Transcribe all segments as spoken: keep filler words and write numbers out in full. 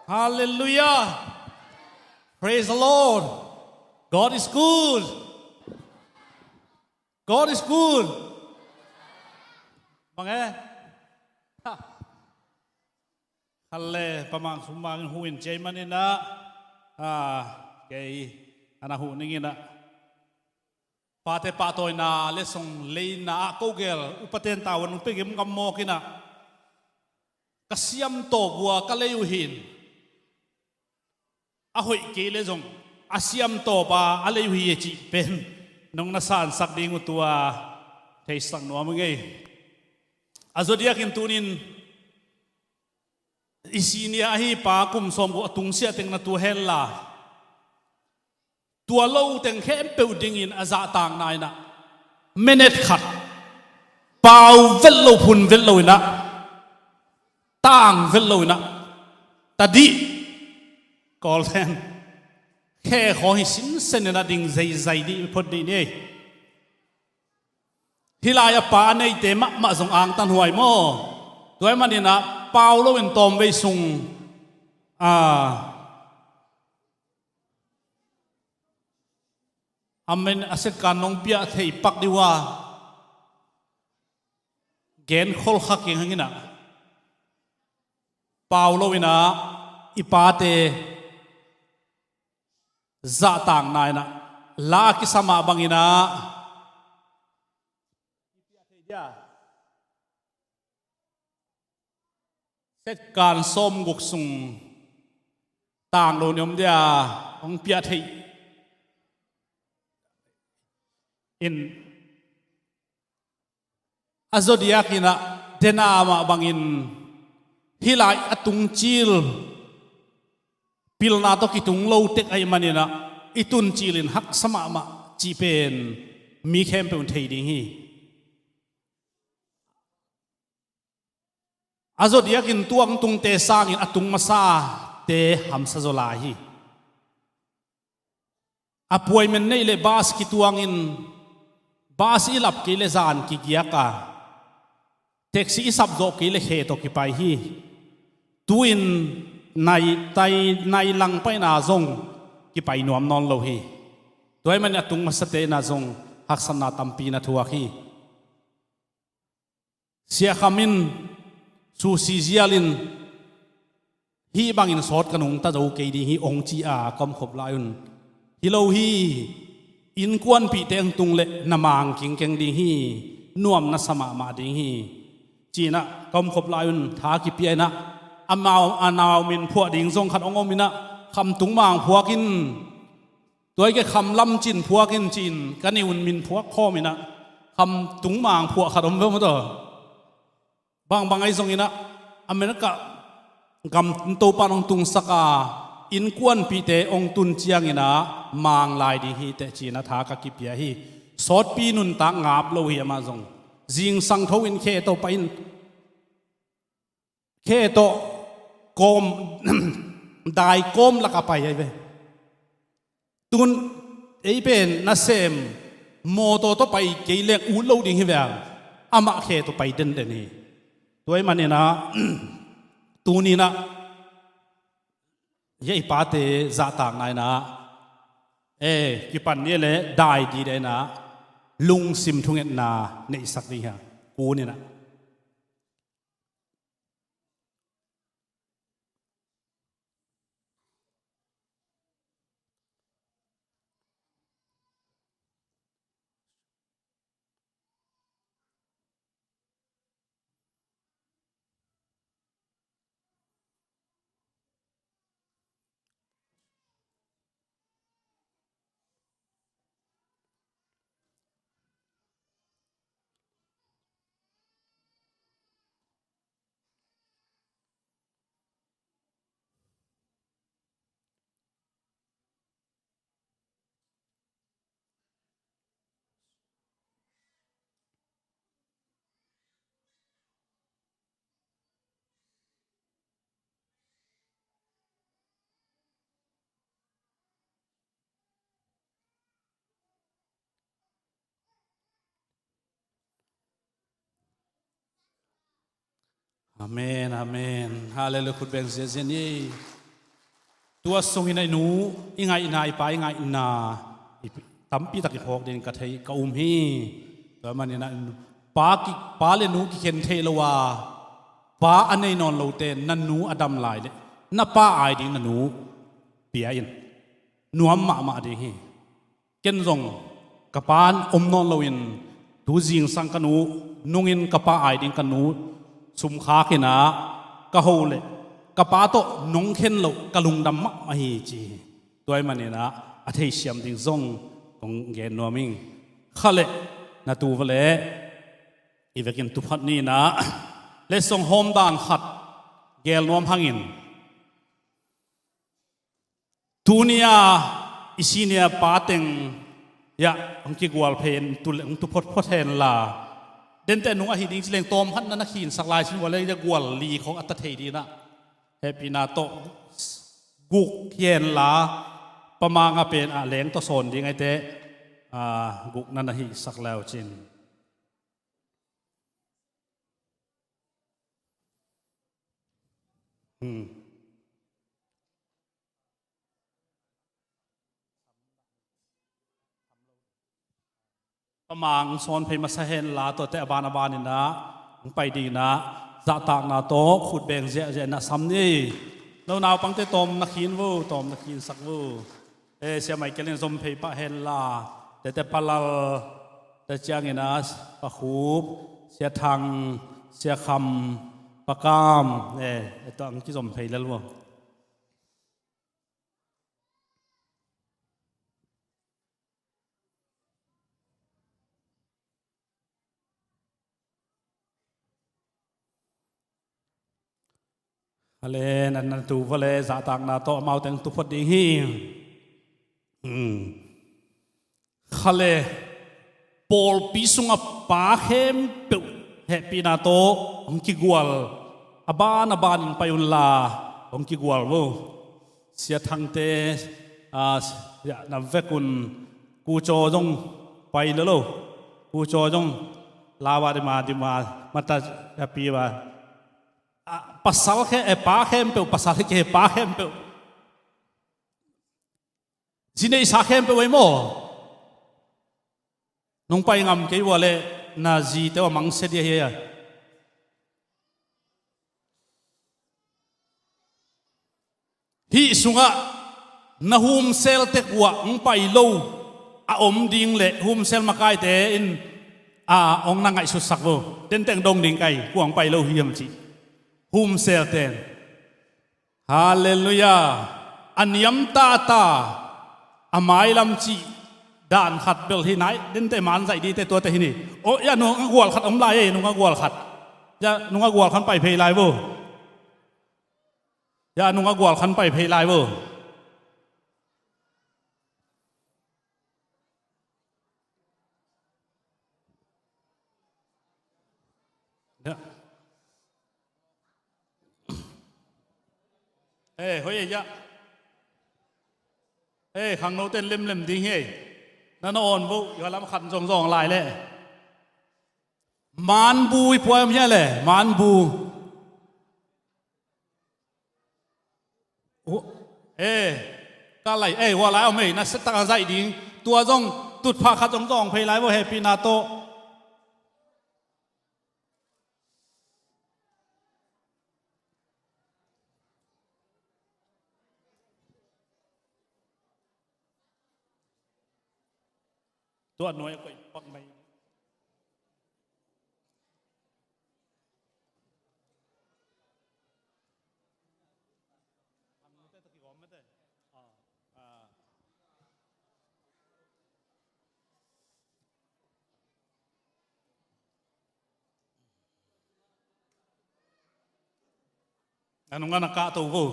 Hallelujah. Praise the Lord. God is good. God is good. Bang e? Ha. Khalle pamang sumang in hu in cei maninah, a, kei ana hu ninginah, pate pahtawina le song leina ah kogel upaten tawa nung pegim gam mawkinah, ka siamtawp ua ka lei uh hin, a hoih kei le zong a siamtawpa a lei uh hi e cih pen nong na sansak ding uh tua theisak nuam uh ngei. A zodiakin tunin i senior ahi pa kum sawm guk a tungsiah teng na tua henla, tua lo teng khempeuh dingin a zahtakna inah, minute khat pau vet lo, phun vet lo inah, tang vet lo inah, ta dih, Kawlten khe khawng hi sinsen inah ding zeizai dih phot dih ni. Hih lai-ah pa a neite mahmah zong angtan huai maw? Tua ahih maninah pau loin tawmvei sung, a, amen, a setkan nong piah thei pak dih uh a, gen kholkha keng hanginah, pau loinah i pate zahtakna inah, la a kisa mah banginah, setkan sawmguk sung tang lo ni om dia, hong piah theih in, a zodiakinah dena mah bangin hih lai a tungcil pilna tawh kitung lo tek ahih maninah, i tuncilin haksa mahmah cih pen mi khempeuh in thei ding hi. A zodiakin tuang tungte sangin a tung masate hamsa zaw lai hi. Appointment neih le bus kituangin, bus i lap kei le zan kigiak a, taxi i sap zawh kei le khe tawh kipai hi. Tu-in nai, tai, nai lang paina zong kipai nuam nawn lo hi. Tua ahih manin a tung masate inah zong haksatna tampi na thuak hi. Siakham in, Susi Zial in, hih bangin sawt ka nungta zo kei ding hi ong ci a ka omkhop lai un, hi lo hi, innkuanpihte hong tung leh na mang kingkeng ding hi, nuam na sa mahmah ding hi, ci-inah ka omkhop lai un tha kipia inah, amau a nau min phuah ding zong khat hong om inah, khamtung mang phuak in, tua i ke kham lam cin phuak in ci-in ka ni un min phuak khawm inah, khamtung mang phuah khat om ve maw taw. Bangbang ahi zonginah America gam Topa in hong tungsak a, innkuanpihte hong tun cianginah mang lai ding hi teh ci-inah tha ka kipia hi. Sawtpi nuntak ngap lo hi amah zong. Zingsang tho in khe tawh pai in, khe tawh kawm, dai kawm lakah pai ahi ve. Tun ei pen nasem mawtaw tawh pai kei leng ut lo ding hi ve. Amah khe tawh pai denden hi. Tua ahih maninah tuninah hih i pate zahtakna inah, e, kipan ni le dai dide inah lungsim thungetna neihsak ding hi a, kuninah. Amen, amen. Halleluiah, khut beng ziazia ni. Tua sungin a i nu i ngaihna, i pa i ngaihna i tampi tak i phawk ding ka thei, ka um hi. Tua manin a pa ki, pa le nu kikhen theih lo a, pa a nei nawn lote na nu a dam lai leh na pa ai ding na nu pia in, nuam mahmah ding hi. Ken zong ka pa om nawn loin tu zingsang ka nu nungin ka pa ai ding ka nu sumkhak in ah ka ho leh ka pa tawh nong khen loh ka lungdam mahmah hi ci hi. Tua ahih manin ah a theisiam ding zong kong gen nuam ing. Kha leh na tu va leh i vekin tu phat ni in ah letsong hawm dan khat gel nuam hangin, tuni-a i senior pa teng, ya, hong kigual phei in tu le, hong tu photphot hen la. Dente nung ahi ding ci leng tawm khat na na khinsak lai sin vua le, ya, gual li khong a ta thei ding in ah. Hehpihna tawh guk hi hen la, pamang a pen a leng tawh sawn ding ahih teh, a, guk na na hisak le uh cin. Hmm. Pamang sawn phei masa hen la, tuate a ban a ban in ah hong pai ding in ah zahtakna tawh khut beng ziahziah in ah sam ni. No naupangte tawm na khin vo, tawm na khinsak vo. E, Sia Michael in zom phei pah hen la, tete Pa Lal, te ciangin ah Pa Khup, Sia Thang, Sia Kham, Pa Kam, e, e, tua hong kizom phei lel vo. A le, na, na tu va le, zahtakna tawh amaute hong tu phot ding hi. Hmm. Kha le, pawlpi sungah pa khempeuh hehpihna tawh hong kigual, a ban a ban in pai un la, hong kigual vo. Sia Thangte, a, ya, na vek un, Kucaw zong pai lo lo. Kucaw zong lawa dima dima mata ya pi wa. A, pasal khe, e, pa khempeuh, pasal khe pa khempeuh. Zi neihsa khempeuh ei maw? Nong pai ngam kei ua leh na zite uh a mangsia dia hi a. Hih sungah na humsel tek uh ah hong pai lo a om ding leh humsel makaite in, a, hong na ngaihsutsak vo. Tenteng dong ding kai, kua hong pai lo hiam cih. Humselte. Halleluiah. A niam tata, a mailam cih dan khat bel hi nai, dente man zaih dite tuate hi ni. O, ya, nunga gual khat om lai ei, nunga gual khat. Ya, nunga gual khan pai phei lai vo. Ya, nunga gual khan pai phei lai vo. Ya. Eh, hoi, eh, ya. Eh, khangnote lemlem ding hi. Na na awn vo, i lam khan zongzong lai le. Manbu i puai om hia le, manbu. Eh, ka lai, eh, hua lai om ei, na set tak a zaih ding. Tua zong tutphah khat zong zong phei lai vo, hehpihna tawh. Tua nuai a koih pak mai. A nunga na kahto vo.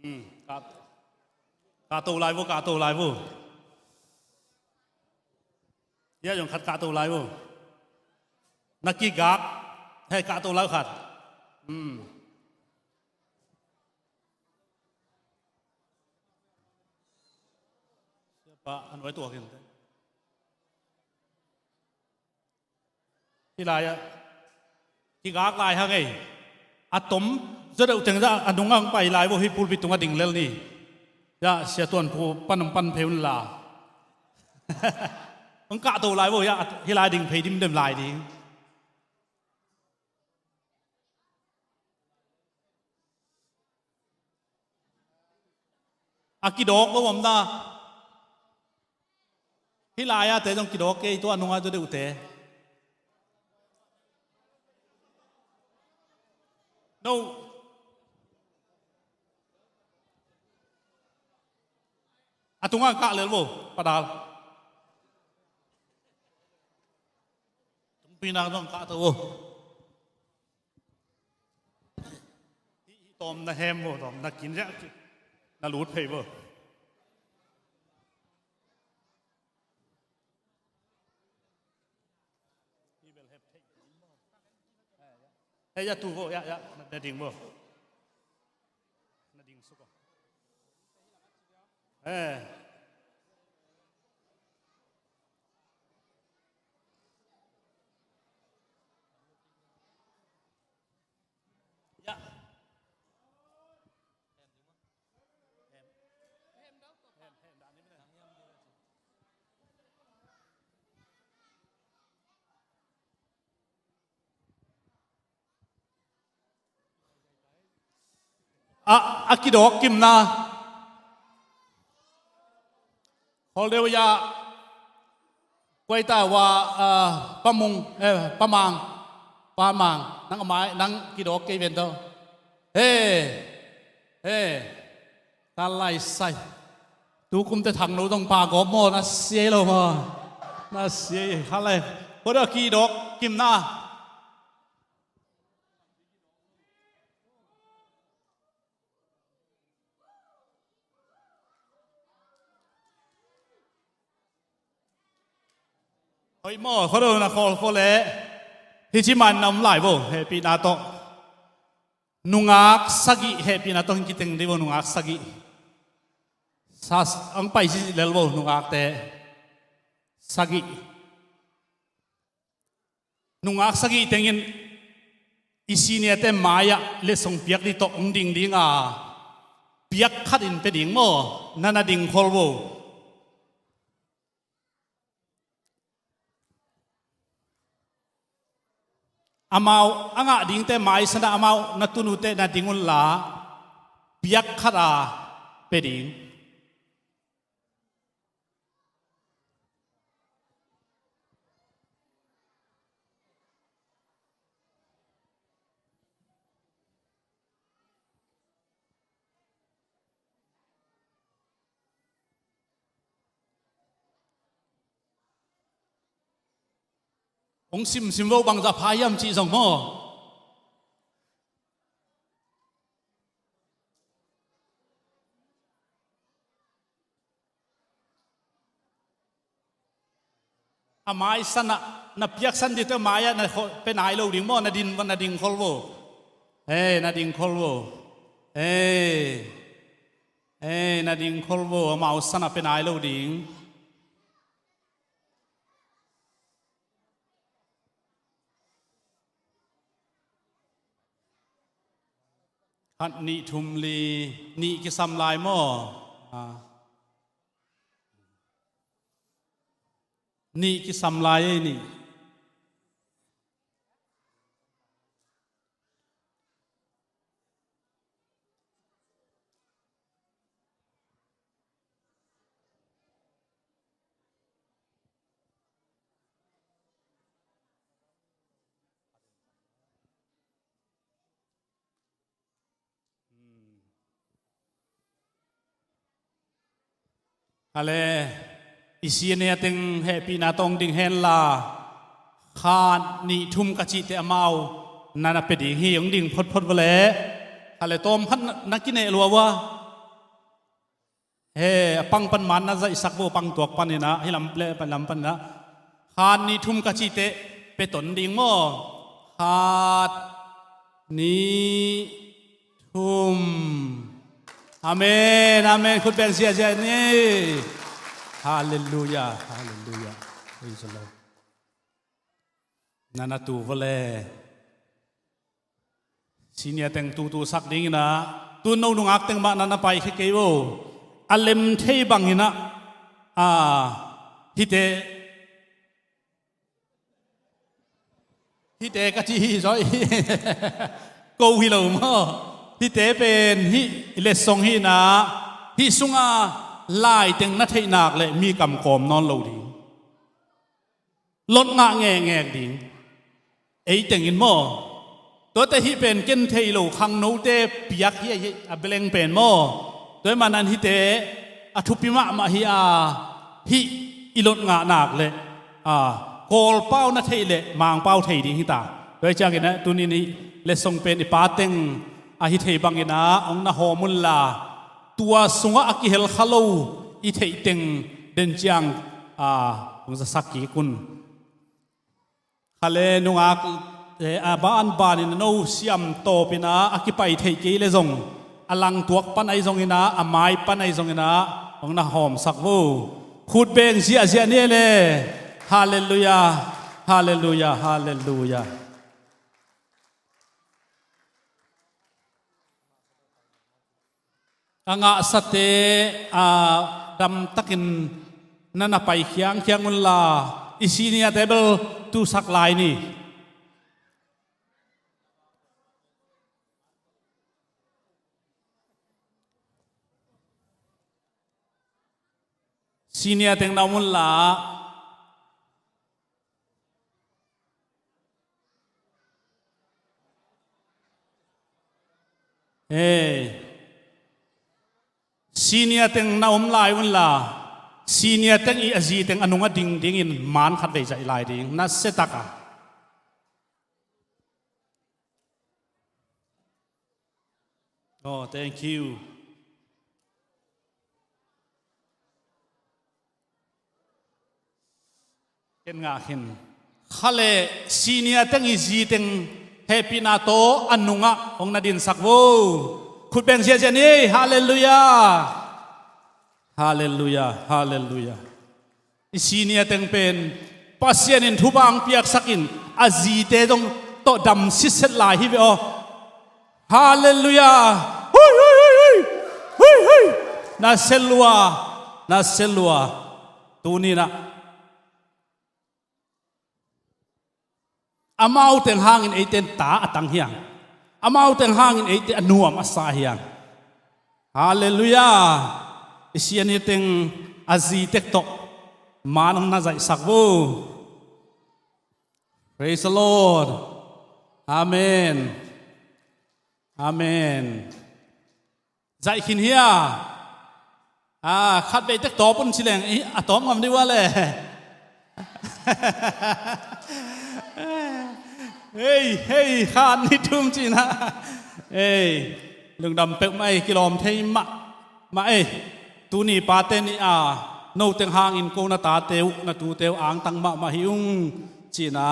Hmm. Kah, kahto lai vo, kahto lai vo. Ya, zong khat kahto lai vo. Na kigak. Hei, kahto lai khat. Hmm. Siapa, a nuai tuak in te. Hih lai-ah. Kigak lai hang ei. A tom zaw deuh teng zah a nungah hong pai lai vo, hih pulpit tungah ding lel ni. Zah Sia Tuan Phu pan hong pan phei un la. Hong kahto lai vo, hih lai ding phei dimdem lai ding. A kidawk lo om na. Hih lai-a te zong kidawk kei, tua a nungah zaw deuh te. No. A tungah kah lel vo, padal. Tungpi nak zong kah to vo. Hih, hih tawm na hem vo, tawm na kin ziah, na lut phei vo. Eh, ya tu vo, ya, ya, na, na ding vo. Na ding suk a. Eh. Ya. A, a kidawk kimna. Khawl deuh ya. Kuaita wa, ah, Pa Mung, eh, Pa Mang. Pa Mang, nang a mai, nang kidawk kei ven tau. He, he. Ka lai sai. Tu kum te thang lo dong pa gawp maw, na siai lo maw. Na siai, kha lai. Khawl deuh a kidawk kimna. Hoih maw, khuado na khawl khawl leh. Hih ci man na om lai vo, hehpihna tawh. Nungak sagih hehpihna tawh hong kiteng dih vo, nungak sagih. Sa, ang pai si lel vo, nungakte. Sagih. Nungak sagih tengin i senior te mai-ah letsong piak dih tawh hong ding ding a, piak khat in pia ding maw, na na ding khol vo. Amau a ngah dingte mai sanah amau na tun uh teh na ding un la, piak khat a pia ding. Hong simsim vo, bangzah pha hiam cih zong maw. A mai sanah, na piaksan dih teh mai-ah na pia nai lo ding maw, na din, na ding khol vo. Hei, na ding khol vo. Hei. Hei, na ding khol vo, amau sanah pia nai lo ding. Khat, nih, thum, li, nih kisam lai maw? Ah. Nih kisam lai ei, nih. Kha le, i senior teng hehpihna tawh hong ding hen la, khat, nih, thum ka cih teh amau na na pia ding hi, hong ding photphot va le. Kha le, tawm khat na, na kineh lua ua. He, a pang pan man na zaihsak vo, pang tuak panin ah, hih lam le pan lam panin ah. Khat, nih, thum ka cih teh pia ton ding maw? Khat, nih, thum. Amen, amen. Khut beng ziahziah ni. Halleluiah, halleluiah. Praise the Lord. Na na tu va le. Senior teng tutu sak dingin ah, tu no nungak teng mah na na paikhia kei uh. A lem thei bangin ah, a, hite, hite ka ci hi zaw hi. Ko hi lo maw. Hite pen hih letsong hi-in ah, hih sunga lai teng na theih nak leh mi kam kawm nawn lo ding. Lot ngah ngekngek ding. Ei teng in maw. Tuate hih pen ken thei lo khangnote piak hi, hi a beleng pen maw. Tua ahih manin hihte a thupi mahmah hi a, hih i lot ngah nak leh, a, Kawlpau na theih leh Mangpau thei ding hi ta. Tua hi ciangin ah tuni-in hih letsong pen i pa teng a hi thei bangin ah hong na hawm unla, tua sungah a kihel kha lo i theih teng den ciang, a, hong zasak kik un. Kha le nungak, eh, a banbanin a no siam tawpin ah a kipai theih kei leh zong, a langtuak pan ahi zongin ah, a mai pan ahi zongin ah hong na hawmsak vo. Khut beng ziahziah ni le. Halleluiah. Halleluiah. Halleluiah. A ngahsate, a, damtakin na na pai khiangkhiang unla, i senior table tusak lai ni. Senior teng na om unla. Ei. Senior teng na om lai unla, senior teng i a zi teng a nungah ding dingin man khatvei zaih lai ding, na se tak a. Oh, thank you. Ken ngah khin. Kha le senior teng i zi teng hehpihna tawh a nungah hong na dinsak vo. Khut beng ziahziah ni. Halleluiah. Halleluiah. Halleluiah. I senior teng pen Pasian in thupha hong piaksakin a zite zong tawh dam sitset lai hi ve aw. Halleluiah. Hui, hui, hui, hui. Hui, hui. Na se lua. Na se lua. Tuni-in ah amau teng hangin eite in ta a tang hi hang. Amau teng hangin eite a nuam a sa hi hang. Halleluiah. I senior teng a zi tek tawh man hong na zaihsak vo. Praise the Lord. Amen. Amen. Zaih khin hia? A, khatvei tek tawp un ci leng, i, a tawp ngam dih ua le. Hei, hei, khan ni thum cihna. Ei, lungdam peuhmah ei, kilawm thei mahmah ei. Tuni pate ni a, no teng hangin ko na tate uh, na tute uh angtang mahmah hi ung. Cihna,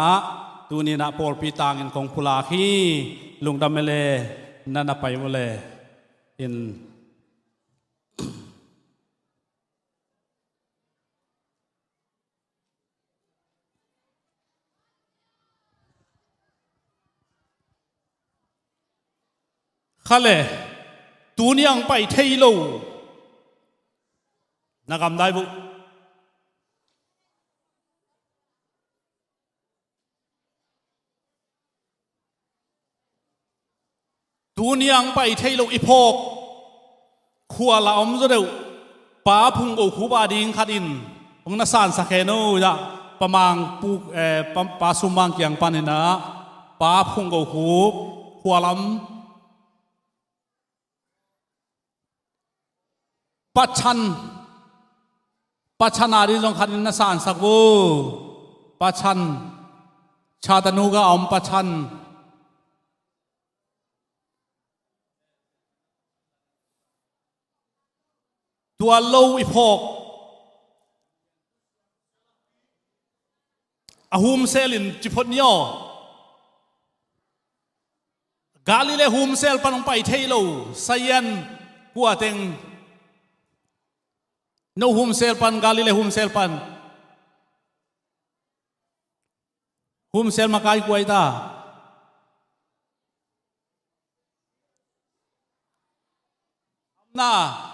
tuni-in ah pawlpi tangin kong pulak hi. Lungdam e le, na na pai uh le. In. Kha le, tuni ang pai thei lo. Na gamdai buh. Tuni ang pai thei lo i phawk. Khua la om zaw deuh. Pa Phunggo Khup a ding khat in hong na sansak hen o, ya. Pa Mang Pu, eh, pa, Pa Sum Mang kiang panin ah, Pa Phunggo Khup, khua lam. Pa Chan. Pa Chan a ding zong khat in na sansak vo. Pa Chan. Chattanooga a om Pa Chan. Tua lo i phawk. A humsel in ci phot ni aw. Galilee humsel pan hong pai thei lo, Saian kua teng. No humsel pan, Galilee humsel pan. Humsel makai kua hi ta. Na,